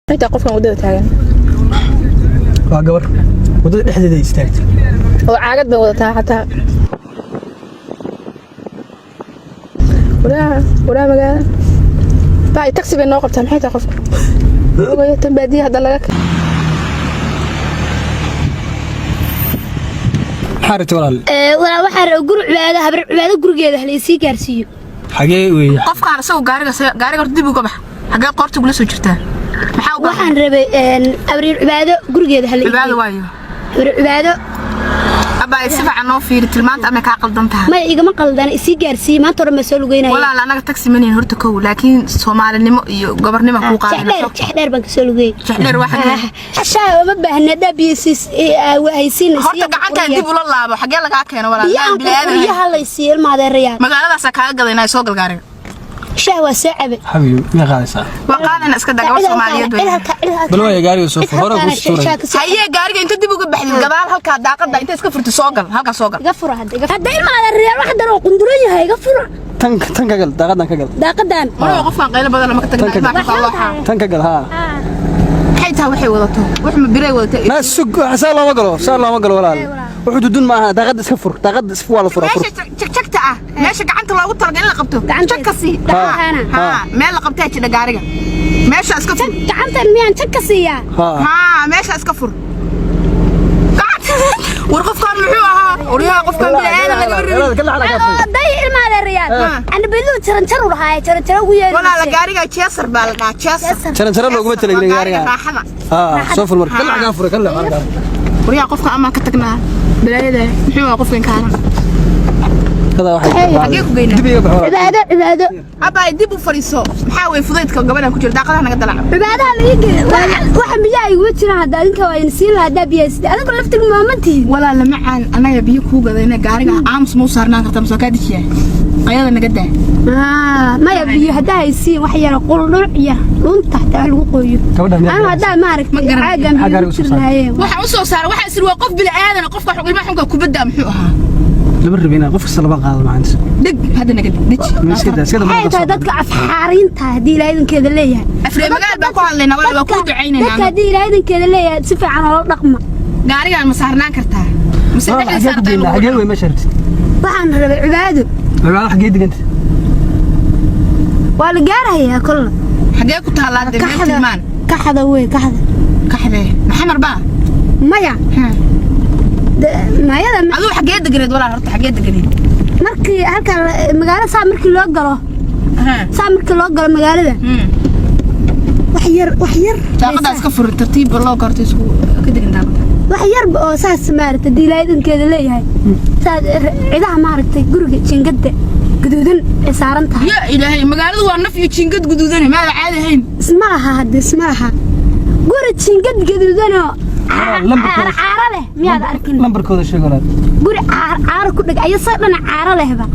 Xitaa qofkan waddada taagan. Waa gabar waddada dhexdeeda istaagtay. Oo caagad bay wadataa xataa. Waraa waraa magaala baa taxi bay noo qabtaa. Maxay tahay qofka ogayo tan baadiya hadda laga Maxaa rabtay, walaal? Walaa, waxaa raba guri Cibaado, habar Cibaado gurigeeda hala isii gaarsiiyo. Xagee weeye? Qofkaan isagu gaariga gaariga horta dib uga bax. Xagee qoorta kula soo jirtaa? Maxaa u baahan? Waxaan rabay abriir Cibaado gurigeeda hala Cibaado waayo. Habar Cibaado. Abaa, si fiican noo fiiri tilmaanta, ama kaa qaldan tahay? Maya, igama qaldana, isii gaarsiiye. Maanta hore ma soo lugeynaya. Walaal, anaga taxi manihin horta kow, laakiin soomaalinimo iyo gobornimo kuu qaadayna. Jexdheer, Jexdheer baan kasoo lugeeyey. Jexdheer waa xagee? Xashaa uma baahna haddaa biyo siis haysiin. Horta gacantaa dib ula laabo. Xagee lagaa keeno, walaal? Biyahan Bini'aadan. qurquriyaha la isiiyo, ilma adeerayaal. Magaaladaasaa kaaga gadaynaa. Soo gal gaariga. Shaah waa soo cabe. Xabiib, miyaa qaadaysaa? Waa qaadayna, iska daa, gabar Soomaaliyeed wey. Bal waaya, gaariga soo fur, hore kuu tuuray. Hayee, gaariga inta dib uga baxdid gadaal halkaa daaqada inta iska furti, soo gal halkaa, soo gal. Iga fura hadda, iga hadda, ilma adeerayaal, wax dar oo qunduran yahay, iga fura. Tan tan ka gal, daaqadan ka gal. Daaqadan. Marwa, qofkaan qaylo badan lama ka Tan ka tagnaa gal. ilmaha looxa. Tan ka gal, haa. Maxay tahay waxay wadato? Wax ma biray wadatay? Ma sug, saa looma galo, saa looma galo, walaal. Wuxuu dudun maaha, daaqada iska fur, daaqada iska waa la furaa, fur. Meesha jagjagta ah, meesha gacanta loogu talagalay in la qabto. Gacanta- Jag ka sii. Gacantana. Haa, meel la qabtaa jidha gaariga, meesha iska fur. Gacantan miyaan jag ka siiyaa? Haa. Haa, meesha iska fur. Gacanta. War qofkaan muxuu ahaa? Waryaha, qofkaan bini'aadan lagama rabin. Day, ilma adeerayaal, anabaduu jaranjar u dhahaaya, jaranjaro ugu yeeri. Walaala, gaariga jeesar baa la dhahaa, jeesar. Jaran jara looguma talagelin gaariga. Raaxada. Haa, soo fur marka, kala kaa fura, kala kaa. Waryaha, qofka amaan ka tagnaa balaayada. Muxuu ahaa qofkan kaaran? Kada waxay Xagee ku geynaa? Dib iga bax, walaal. Cibaado, Cibaado. Abbaay, dib u fadhiiso. Maxaa wey fudaydka gabadhan ku jira? Daaqadaha naga dalaca. Cibaadaha laga geeyo waxa biyaha iguma jiraan hadda. Adinka waa idin siin lahaa haddaa biyaha sida adigu laftigu maaman tihiin. Walaala macaan, anaga biyo kuu gadayna, gaariga aamus ma u saarnaan kartaa masoo kaa dejiyaa? Qayada naga daa. Maya, biyo haddaa haysiin wax yara quldhuc yar dhunta hataa wax lagu qooyo. Gabadha miyaa Anu garanaysaa? Haddaa maaragtay Ma garanay. caagan Maxaa biyo gaariga ku usoo jiri saaray? lahaayeen. Waxaan u soo saaray, waxaa isiri waa qof bini aadan. Qofka ilmaha xunka kubadda muxuu ahaa? Lama rabin inaa qof kasta lama qaado maanta. Deg hadda, naga deji. Iska daa, iska daa. Maxay tahay dadka afxaariinta haddii ilaahay idinkeeda leeyahay? Afree magaal baan ku hadlaynaa, walaal, waa kuu ducaynaynaa. Dadka haddii ilaahay idinkeeda leeyahay si fiican oola dhaqma. Gaarigaan ma saarnaan kartaa mise Walaal, dhexdiisa xagee ku arday geynaa? lagu Xagee wey meesha rabtid? Waxaan rabay Cibaado. Cibaado xagee deganta? Waa la gaarayaa kolla. Xagee ku taallaa dee meel tilmaan? Kaxda wey, Kaxda. Kaxdee Maxamar baa? Maya. Mayada Aduu xagee deganeed, walaal? Horta xagee deganeed? Markii halkan magaalo saa markii loo galo, saa markii loo galo magaalada, wax yar, wax yar. Daaqadaa iska furin, tartiib loo gorto, isku ka degan daaqada. Wax yarba oo saas maaragtay haddii ilaahay idinkeeda leeyahay, saas cidaha maaragtay guriga jiingada guduudan ay saaran tahay. Ya ilaahay, magaaladu waa naf iyo jiingad guduudan, maada caadi ahayn. Isma laha hadda, isma laha guri jiingad gaduudanoo Lambarkooda- caaro caaro leh miyaad arkin? Lambarkooda sheeg, walaal. Guri caaro caaro ku dheg ayo sa dhana caaro lehba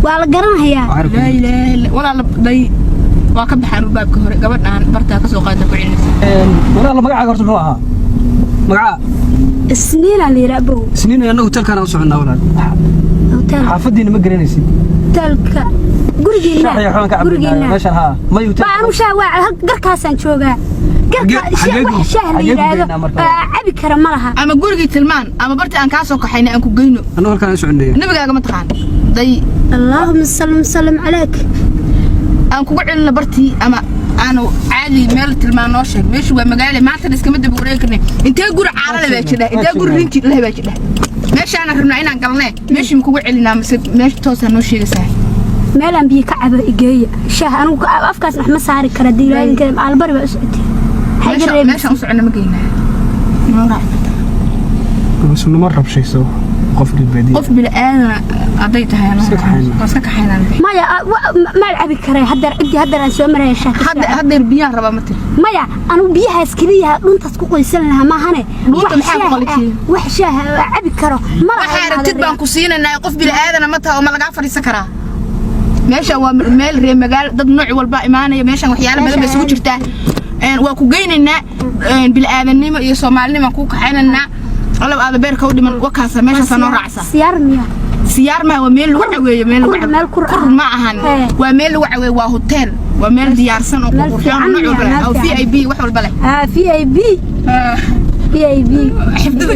waa la garanayaa. Laa ilaaha illa walaal. Day, waa ka baxaan albaabka hore, gabadhaan bartaa ka soo qaada ku celinaysa. Walaal, magacaaga horta muxuu ahaa magacaa? Isniina la yidhaa, bow. Isniin. Annagu hotelkaan u soconnaa, walaal. Hotel? Xaafadiina ma garanaysid? Hotelka gurigiina? Shaah iyo waxbaan ka cabbaynaa. Gurigiina. Meeshan, haa, may hotel. Baa anu shaah waa garkaasaan joogaa. Garka wax shaah la xagee ku yidhaahdo geynaa marka? aa, cabi kara ma laha. Ama gurigii tilmaan, ama bartii aan kaa soo kaxaynay aan ku geyno. Annagu halkaan u soconnay. Nabigaaga ma taqaan day? Allaahuma sallim sallim calayk. Aan kugu celino bartii, ama aanu caadi meel tilmaan noo sheeg. Meeshu waa magaale, maantana iskama daba wareegi karnay. Intee guri caaro leh baa jidha? Intee guri rinji leh baa jidha? Meeshaana rabnaa inaan galnee, meeshii ma kugu celinaa mise meesha toosaa noo sheegaysaa? Meelaan biyo ka cabo igeeya. Shaah anigu afkaas wax ma saari kara diilaaninka albari baa u socotay. Maxay iga reebaysaa? Meeshaan u soconna ma geynaa? Noo raaci kartaa? Nama rabshayso qof dhibadiya. Qof bini aadana hadday tahay Iska kaxaynaa. Waa iska kaxaynaan. Maya, maal cabi karay haddeer, ciddii haddeer aan soo maraya shaah ka Hadda soo cab. Haddeer biyaan rabaa ma tiri? Maya, anigu biyahaas keliya dhuntaas ku qoysan lahaa maahane. Dhuunta Wax maxaa ku shaah qalijiyey? ah, wax shaah ah oo cabi karo ma laha. Waxaa rabtid baan ku siinaynaa. Qof bini aadana ma taha oo ma lagaa fadhiisan karaa? Meeshaan waa meel reer magaalo, dad nooc walba imaanaya. Meeshaan waxyaalo badan bay isugu jirtaa. Waa ku geynaynaa, bini aadannimo iyo soomaalinimo ku kaxaynaynaa. Allow aada beerka u dhiman, wakaasa meeshaasaa noo raacsa. Siyaar miya? Siyaar maaha, waa meel lagu caweeyo, meel lagu Kur, meel kur ah. Kur ma ahan. Hee. Waa meel lagu caweeyo, waa hotel. Waa meel diyaarsan oo Meel qurxoon, fiican nooc walba leh meel oo fiican. VIP wax walba leh. Haa, VIP, VIP. Xifdada.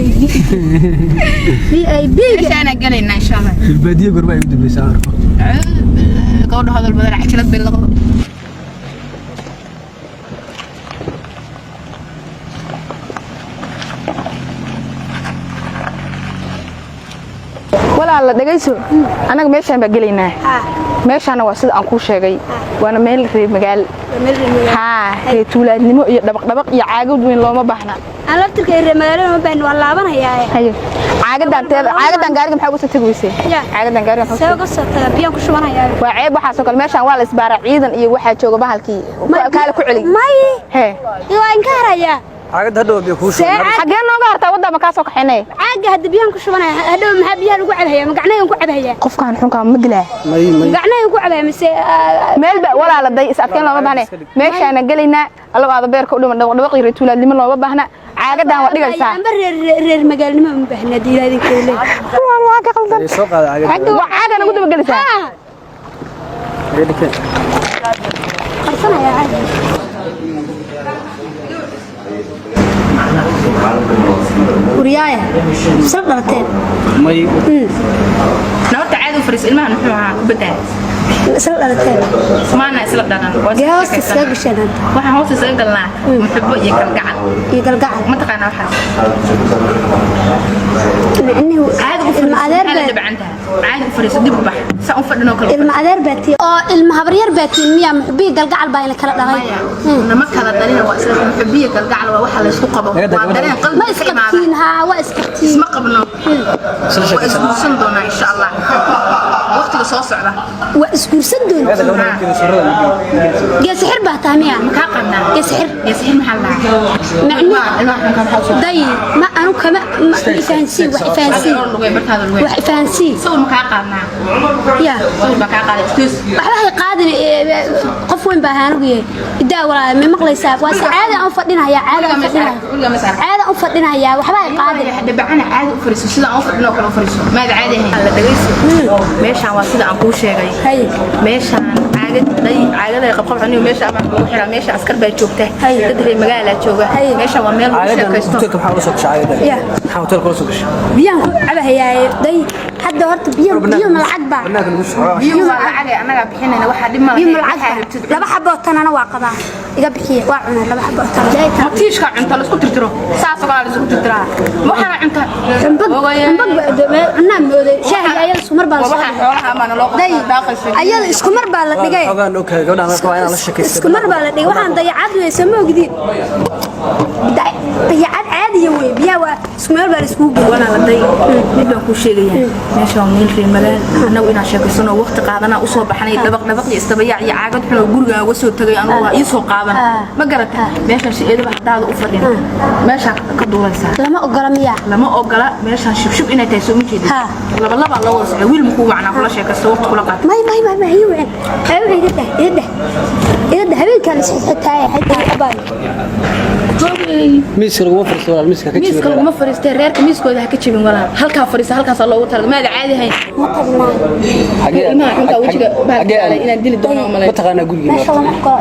VIP. Meeshaana galaynaa insha Allah. Baadiye gorma ay u dambaysaa arko. Gabadha hadal badan, cajalad bay laqdo. Walaala, dhegayso, annaga meeshaan baa gelaynaa. Meeshaana waa sida aan kuu sheegay, waana meel reer magaal. Haa, reer tuulaadnimo iyo dhabaq dhabaq iyo caagad weyn looma baahna. Aan laftirka reer magaalada ma baahin, waa laabanayaa. Haye, caagadan teeda, caagadan gaariga maxaa uga soo tegi weysay? Ya. Caagadan gaariga maxaa See uga soo taga? Biyaan ku shubanayaa. Waa ceeb waxaasoo kale. Meeshaan waa la isbaaraa, ciidan iyo waxaa jooga bahalkii kaale ku celi. May. Hee. Waa inka harayaa. Caagadda hadhow biyo kuu shuban. Xaggee nooga hartaa? Waddaa ma kaa soo kaxaynay? Caaga hadda biyaan ku shubanaya, hadhow maxaa biyaha lagu cabhayaa? Ma gacnahan ku cabhayaa? Qofkaan xunkaa ma dilaa? May, may. Gacnahan ku cabhaya mise? Meel ba walaala day is adkeyn looma baahne. Meeshaana gelaynaa, allow aada beerka u dhiman. Dhawaq dhawaq iyo tuulaadnimo looma baahna. Caagadan waa dhigaysaa. Amba reer magaalnimo ma baahna haddii Ilaahay idinka leeyahay. Waa ka qaldan. Ay, soo qaada caagadda. Waa caaga nagu daba gelaysaa. Caagadda keen. Qarsanaya caaga. Waryaaya, sal dhalateen? May. Nabarta caadi u fariis. Ilmahan muxuu ahaa kubadda? Sal dhalateen? Maana isla dhalan, waa Gee isla hoosta iskaga sheekaysanaa. gasheen hadda? Waxaan hoosta isaga galnaa muxubo iyo kalgacal. Iyo galgacal. Ma taqaanaa waxaas? Micnihu Caadi u ilma fariiso. adeer Maxaa la baa dhabacan tahay? Caadi u fariiso, dib u bax, saa u fadhinoo kale u. Ilma adeer baa tii oo ilma habaryar baa tiin miyaa? Muxubiyi galgacal baa ina kala dhalay? Maya, nama kala dhalina. Waa isla muxubiya galgacal, waa waxa la isku qabo. Waa dareen Ma qalbiga ka imaada. isqabtiin? Haa, waa isqabtiin. Isma qabno. Isla Waa sheekaysan. isguursan doonaa insha Allah waqtiga soo socda. Waa isguursan doontiin? Gabadha horteeda surrada ma gelin. Geesixir baa tahay miyaa? Ma kaa qabnaa? Geesixir. Geesixir maxaa la dhahaa? Micnihu Ilmaha xunka maxaa usoo day ma anu kama ma ifahansii, wax ifahansii. Lugay bartaada, lugay. Wax ifahansii. Sawir ma kaa qaadnaa? Ya. Sawir baa kaa qaaday, istuus. Waxba hay qaadin, qof weyn baa ahaan ogayahay. Idaa walaa, ma maqlaysaa? Waa si caadi aan u fadhinayaa, caadi aan u fadhinayaa. Weligaa ma saar. Caadi aan u fadhinayaa, waxba hay qaadin. Dabacana caadi u fariiso, sida aan u fadhino kale u fariiso. Maad caadi ahayn la dhagayso. Meeshaan waa sida aan kuu sheegay. Hay. Meeshaan caagad day, caagada qabqab cuniyo meesha ama lagu xiraa. Meesha askar baa joogta. Hay. Dad reer magaalaa jooga. Hay. Meeshaan waa meel lagu Caagaddan sheekaysto. hotelka maxaa ula soo gashay caagaddan? Ya. Maxaa hotelka ula soo gashay? Biyaan ku cabahayaa day. Hadda horta biyo, biyo ma lacag baa? Banaanka lagu soo. Biyo waa lacag, annagaa bixinayna, waxaa dhib ma Biyo ma lahayn. lacag Waxaa baa? rabtid. Laba xabo oo tanana waa qabaa, iga bixiye, waa cunaa laba xabo oo tan. Matiishka cunta la isku tirtiro, saas oo kale la isku tirtiraa. Ma waxaana cunta? Xumbag. Ogaye. Xumbag cunaa mooday shaahi, ayada isku mar baa la Waa soo waxaa dhigay. xoolaha amaana loo Day qabtaa daaqaysa. Ayada isku mar baa la dhigay. Xogaan okay, gabadhaan marka waa inaan la sheekaysto. Isku mar baa la dhigay. Waxaan dayacad wey, soo ma ogdiin? Dayacad caadiya wey. Biyaha waa isku meel baa la iskugu geeyay. Walaa day, mid baan kuu sheegayaa. Meesha waa meel reer magaal. Annagu inaan sheekaysano waqti qaadanaa usoo baxnay. Dhabaq dhabaq iyo isdabayaac iyo caagad xun oo guriga uga soo tagay anugu waa ii soo qaadan. Ma garata? Meeshaan si eedaba haddaada u fadhin, meeshaa ka duulaysaa. Lama ogola miyaa? Lama ogola. Meeshaan shubshub inay tahay soo ma jeedid? Ha. Laba labaa loo wada socda. Wiil makuu wacnaa kula sheekaysto, waqti kula qaata? May, may, may, may, wicin. Hay wicin, iga dah, iga dah, iga dah. Habeenkaa la isxitaaya xitaa abaayo. Miiska laguma fariisto walaal, miiska ka jibin. Miiska laguma fariistee, reerka miiskooda ha ka jebin walaal. Halkaa fariista, halkaasaa loogu talagalay. Maada caadi ahayn. Ma tagnaa? Xagee? Ilmaha xunkaa wejiga Xagee? bahalka inaan dili doono malay. Ma taqaanaa gurigeena? Meesha lama ogola,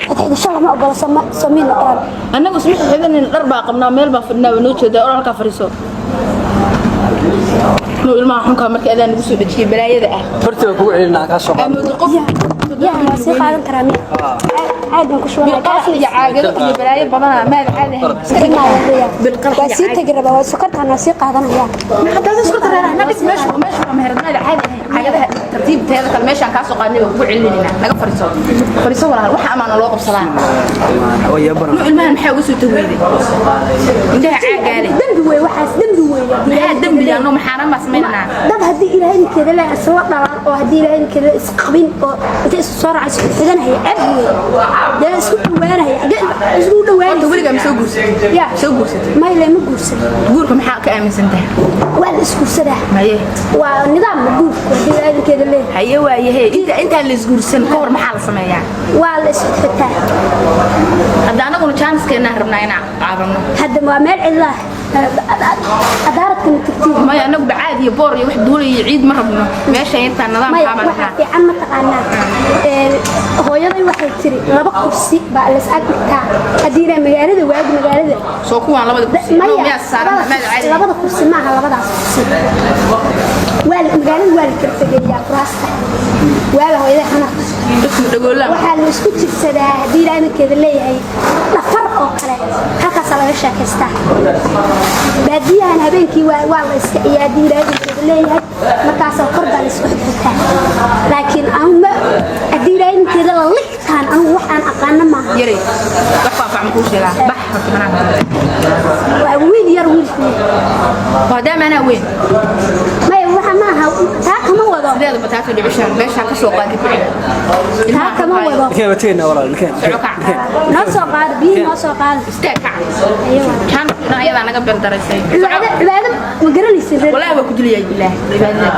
xidxidasho lama ogola, sama samiin oran. Annagu isma xidanin, dhar baa qabnaa, meel baa fadhinaa, waa noo jeedaa. Or halkaa fariiso. Nuu ilmaha xunkaa marka adaan nagu soo dhejiyay balaayada ah. Horta waa kugu celinaa, kaa soo qaado. Amoodo qof. Ya, waa sii qaadan karaa miya? Caag baan ku shubanaya. Bilqarax iyo caagado iyo balaayo badanaa, maada caadi ahayn. Bilqarax. Waa sii tegi rabaa, waa sokortaan, waa sii qaadanaya. Haddaad isku dareeraha na dhig. Meeshu waa meherad, maada caadi ahayn. Caagadaha tartiib. Teeda kale, meeshaan kaa soo qaadnay baan kugu celinaynaa. Naga fariiso, fariiso walaal. Waxa amaana loo qabsadaa. Waa yaabana. Nuu ilmahan maxaa uga soo tagweyday indhaha caagaale? Dembi wey waxaas, dembi wey. Maxaa dembiga? Anoo maxaaran baa samaynanaa. Dad haddii Ilaahay ninkeeda le isla dhalaan oo haddii Ilaahay ninkeeda le isqabin oo inta isu soo raacay isku xidanhaya, ceb wey. Dee isku dhawaanaya, xagee isku Horta dhawaanaya? weligaa ma soo guursatay? Ya. Soo guursatay? Mayle, ma guursan. Guurka maxaa ka aaminsan tahay? Waa la isguursadaa. Maye. Waa nidaam guurku haddii Ilaahay ninkeeda leeyahay. Haye, waayahe, intaan la isguursan ka hor maxaa la sameeyaa? Waa la isxitaa. Hadda anaguna jaaniskeenaan rabnaa inaan qaadano. Hadda waa meel cidlaah. Adaaradka ma tagtiin? Maya, anagu bacaad iyo boor iyo wax duulay iyo ciid ma rabno. Meesha intaa Maya. Nidaamkaa baan Waxaa rabnaa. Fiican ma taqaanaa? Hooyaday waxay tiri laba kursi baa la is ag dhigtaa haddii ilaa magaalada waagi magaalada. Soo kuwaan labada kursi Maya. miyaa saaran maad caadi? Labada kursi maaha, labadaas kursi waa magaalada waa la kala fogeeyaa kuraasta. Waaba hooyaday xanaq. Dadku dhagoolaan. Waxaa la isku jirsadaa haddii ilaa iminkeeda leeyahay dhafar oo kale, halkaasaa laga sheekaystaa. Baadiyahan habeenkii waa la iska ciyaa haddii ilaa iminkeeda leeyahay, markaasaa kor baa la isku xigxitaa. Laakiin anu haddii ilaa iminkeeda la ligtaan, anugu wax aan aqaano maaha. Yaray, wax faahfaahan kuu sheegaa, bax horta banaanka. Waa wiil yar wiilku. Maadaama anaa weyn. Maya, waxa maaha, taa kama wado. Sideeda bataato dhibishaan meeshaan ka soo qaadi ku celi. Taa kama wado. Nikeen waa tegaynaa walaal, nikeen. Soco, kac. Noo soo qaado biyihi, noo soo qaado. Istaag, kac. Ayawa. Kaan dhan ayadaa naga berdaraysay. Cibaado, cibaado ma garanaysid reer? Walaahi waa ku dilayaa, bilaahi cibaadada.